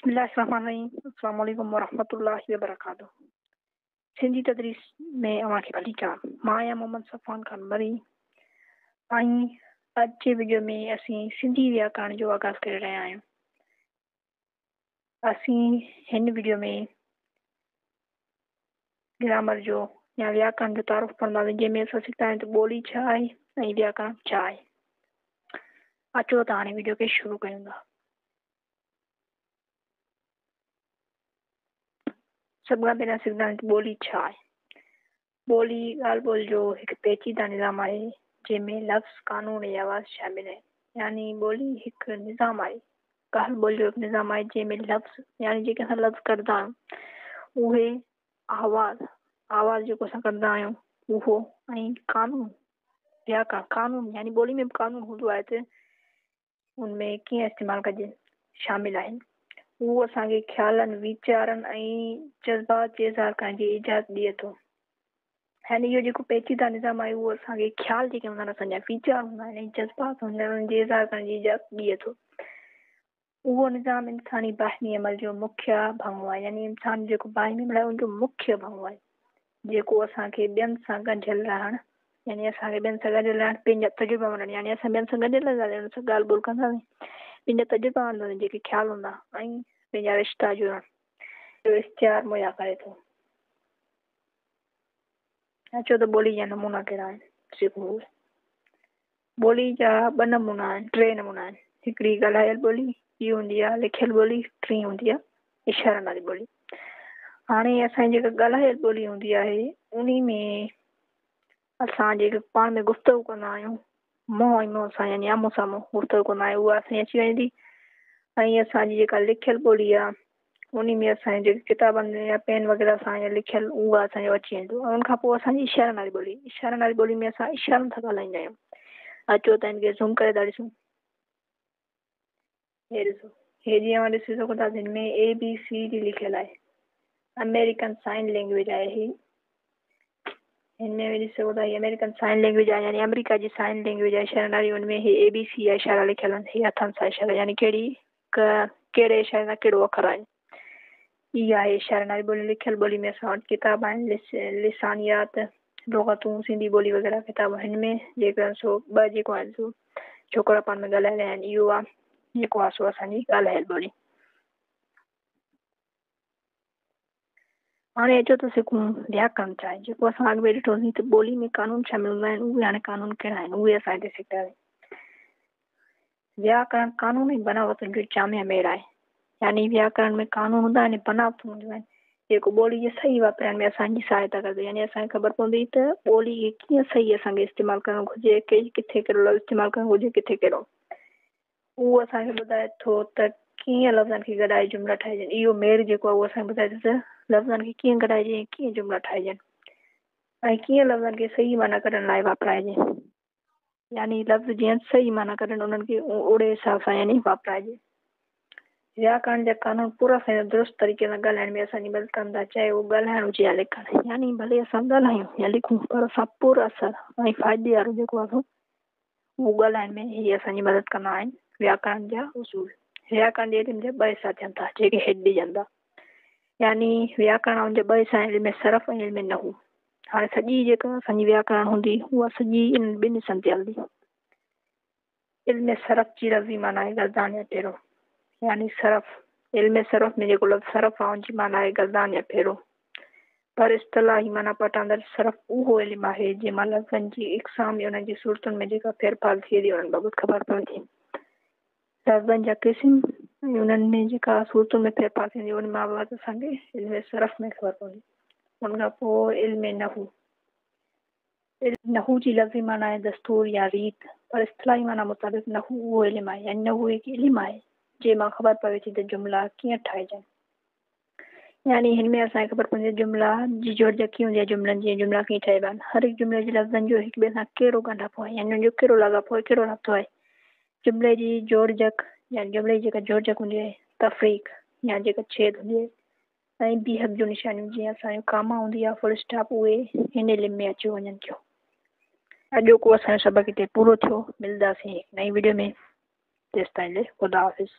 बिस्मिल्लाहिर्रहमानिर्रहीम। अस्सलाम वालेकुम वरहमतुल्लाहि वबरकातुहू। सिंधी तदरीस में अव्हां खे भलीकार। मां आहियां मोहम्मद सफ़ान खान मरी ऐं अॼु जे वीडियो में असीं सिंधी व्याकरण जो आगाज़ करे रहिया आहियूं। असीं हिन वीडियो में ग्रामर जो या व्याकरण जो तारुफ़ पढ़ंदासीं, जंहिंमें असां सिखंदा आहियूं त ॿोली छा आहे ऐं व्याकरण छा आहे। अचो त हाणे वीडियो खे शुरू कयूं था। सभ खां पहिरियां सिखंदा आहियूं त ॿोली छा आहे। ॿोली ॻाल्हि ॿोल जो हिकु पेचीदा निज़ाम आहे जंहिंमें लफ़्ज़, कानून ऐं आवाज़ शामिल आहिनि। यानी ॿोली हिकु निज़ाम आहे, ॻाल्हि ॿोल जो हिकु निज़ाम आहे जंहिंमें लफ़्ज़ यानी जेके असां लफ़्ज़ कढंदा आहियूं उहे आवाज़, आवाज़ जेको असां कढंदा आहियूं उहो ऐं कानून, व्याकरण, कानून यानी ॿोली में बि कानून हूंदो आहे त उन में कीअं इस्तेमालु कजे शामिल आहिनि। उहो असांखे ख़्यालनि, वीचारनि ऐं जज़्बात जे इज़हार करण जी इजाज़त ॾिए थो। यानी इहो जेको पेचीदा निज़ाम आहे उहो असांखे ख़्याल जेके हूंदा आहिनि, असांजा वीचार हूंदा आहिनि ऐं जज़्बात हूंदा आहिनि, उन्हनि जे इज़हार करण जी इजाज़त ॾिए थो। उहो निज़ाम इंसानी बाहिमी अमल जो मुख्य भाङो आहे। यानी इंसान जेको बाहिमी अमल आहे उनजो मुख्य भाङो आहे, जेको असांखे ॿियनि सां ॻंढियल रहण, यानी असांखे ॿियनि सां ॻंढियल रहण, पंहिंजा तजुर्बा वञणु, यानी असां ॿियनि सां ॻंढियल रहंदासीं, उन्हनि सां ॻाल्हि ॿोल कंदासीं, पंहिंजा तजुर्बा वञंदासीं, जेके ख़्याल हूंदा ऐं पंहिंजा रिश्ता जुड़ण जो इश्तिहार मुहैया करे थो। अचो त ॿोली जा नमूना कहिड़ा आहिनि सिखूं। ॿोली जा ॿ नमूना आहिनि, टे नमूना आहिनि। हिकिड़ी ॻाल्हायल ॿोली, ॿी हूंदी आहे लिखियल ॿोली, टी हूंदी आहे इशारनि वारी ॿोली। हाणे असांजी जेका ॻाल्हायल ॿोली हूंदी आहे उन में असां जेके पाण में गुफ़्तगू कंदा आहियूं, मुंहुं ऐं मुंहुं सां यानी आम्हूं साम्हूं गुफ़्तगू कंदा आहियूं, उहा असांजी अची वञे थी। ऐं असांजी जेका लिखियल ॿोली आहे उन में असांजे जेके किताबनि में या पेन वग़ैरह सां या लिखियल उहा असांजो अची वेंदो। ऐं उनखां पोइ असांजी इशारनि वारी ॿोली, इशारनि वारी ॿोली में असां इशारनि सां ॻाल्हाईंदा आहियूं। अचो त हिनखे ज़ूम करे था ॾिसूं। हे ॾिसो, हे जीअं तव्हां ॾिसी सघो था हिन में ए बी सी डी लिखियल आहे, अमेरिकन साइन लैंग्वेज आहे ही। हिन में बि ॾिसी सघो था हीअ अमेरिकन साइन लैंग्वेज आहे, यानी अमेरिका जी साइन लैंग्वेज आहे इशारनि वारी। उन में हे ए बी सी जा इशारा लिखियल आहिनि, हे हथनि सां इशारा, यानी कहिड़ी कहिड़े इशारे सां कहिड़ो अखर आहे। इहा आहे इशारनि वारी ॿोली। लिखियल ॿोली में असां वटि किताब आहिनि, लिसानियात, लुगतूं, सिंधी ॿोली वग़ैरह किताब। हिन में जेको आहे सो ॿ जेको आहिनि सो छोकिरा पाण में ॻाल्हाए रहिया आहिनि। इहो आहे जेको आहे सो असांजी ॻाल्हायल ॿोली। हाणे अचो त सिखूं व्याकरण छा आहे। जेको असां अॻु में ॾिठोसीं त ॿोली में कानून शामिल हूंदा आहिनि, उहे हाणे कानून कहिड़ा आहिनि उहे असां हिते सिखंदासीं। व्याकरण कानून ऐं बनावतुनि जो जामिया मेड़ आहे। यानी व्याकरण में कानून हूंदा आहिनि, बनावतूं हूंदियूं आहिनि, जेको ॿोली खे सही वापराइण में असांजी सहायता करे थो। यानी असांखे ख़बर पवंदी त ॿोली खे कीअं सही असांखे इस्तेमालु करणु घुरिजे, किथे कहिड़ो लफ़्ज़ इस्तेमालु करणु घुरिजे, किथे कहिड़ो। उहो असांखे ॿुधाए थो त कीअं लफ़्ज़नि खे गॾाए जुमिला ठाहिजनि। इहो मेड़ जेको आहे उहो असांखे ॿुधाए थो त लफ़्ज़नि खे कीअं गॾाइजे ऐं कीअं जुमिला ठाहिजनि ऐं कीअं लफ़्ज़नि खे सही माना कढण लाइ वापराइजे। यानी लफ़्ज़ जीअं सही माना कढण उन्हनि खे उहिड़े हिसाब सां यानी वापराइजे। व्याकरण जा कानून पूरा सां दुरुस्त तरीक़े सां ॻाल्हाइण में असांजी मदद कनि था, चाहे उहो ॻाल्हाइणु हुजे या लिखणु। यानी भले असां ॻाल्हायूं या लिखूं, पर असां पुर असर ऐं फ़ाइदे वारो जेको आहे उहो ॻाल्हाइण में इहे असांजी मदद कंदा आहिनि व्याकरण जा उसूल। व्याकरण जे इल्म जा ॿ हिसा थियनि था जेके हेठि ॾिजनि था। यानी व्याकरण जा ॿ हिसा आहिनि, इल्म सरफ़ ऐं इल्म नहू। हाणे सॼी जेका असांजी व्याकरण हूंदी उहा सॼी इन्हनि ॿिनि हिसनि ते हलंदी। इल्म सरफ़ जी लफ़्ज़ी माना आहे गर्दान या फेरो। यानी सरफ़, इल्म सरफ़ में जेको लफ़्ज़ सरफ़ आहे उनजी माना आहे गर्दान या फेरो। पर इस्तिलाही माना पटांदड़ सरफ़ उहो इल्म आहे जंहिंमां लफ़्ज़नि जी इक़साम या उन्हनि जी सूरतुनि में जेका फेरफार थिए थी उन्हनि बाबति ख़बर पवे थी। लफ़्ज़नि जा क़िस्म ऐं उन्हनि में जेका सूरतुनि में फेरफार थींदी उन बाबति असांखे इल्म सरफ़ में ख़बर पवंदी। उनखां पोइ इल्म नहू। इल्म नहू जी लफ़्ज़ी माना आहे दस्तूर या रीत, पर इस्तिलाही माना मुताबिक़ नहू उहो इल्म आहे, यानी नहू हिकु इल्म आहे जंहिंमां ख़बर पवे थी त जुमिला कीअं ठाहिजनि। यानी हिन में असांखे ख़बर पवंदी जुमिला जी जोड़जक कीअं हूंदी आहे, जुमिलनि जी जुमिला कीअं ठाहिबा आहिनि, हर हिकु जुमिले जे लफ़्ज़नि जो हिक ॿिए सां कहिड़ो ॻांढापो आहे, यानी हुनजो कहिड़ो लाॻापो आहे, कहिड़ो राब्तो आहे। जुमिले जी जोड़जक या जुमिले जी जेका जोड़जक हूंदी आहे, तफ़रीक़ या जेका छेद हूंदी आहे ऐं बीहक जूं निशानियूं जीअं असांजो कामा हूंदी आहे, फुल स्टॉप, उहे हिन इल्म में अची वञनि थियूं। अॼोको असांजो सबक़ु हिते पूरो थियो। मिलंदासीं हिकु नई वीडियो में, तेसिताईं लाइ ख़ुदा हाफ़िज़।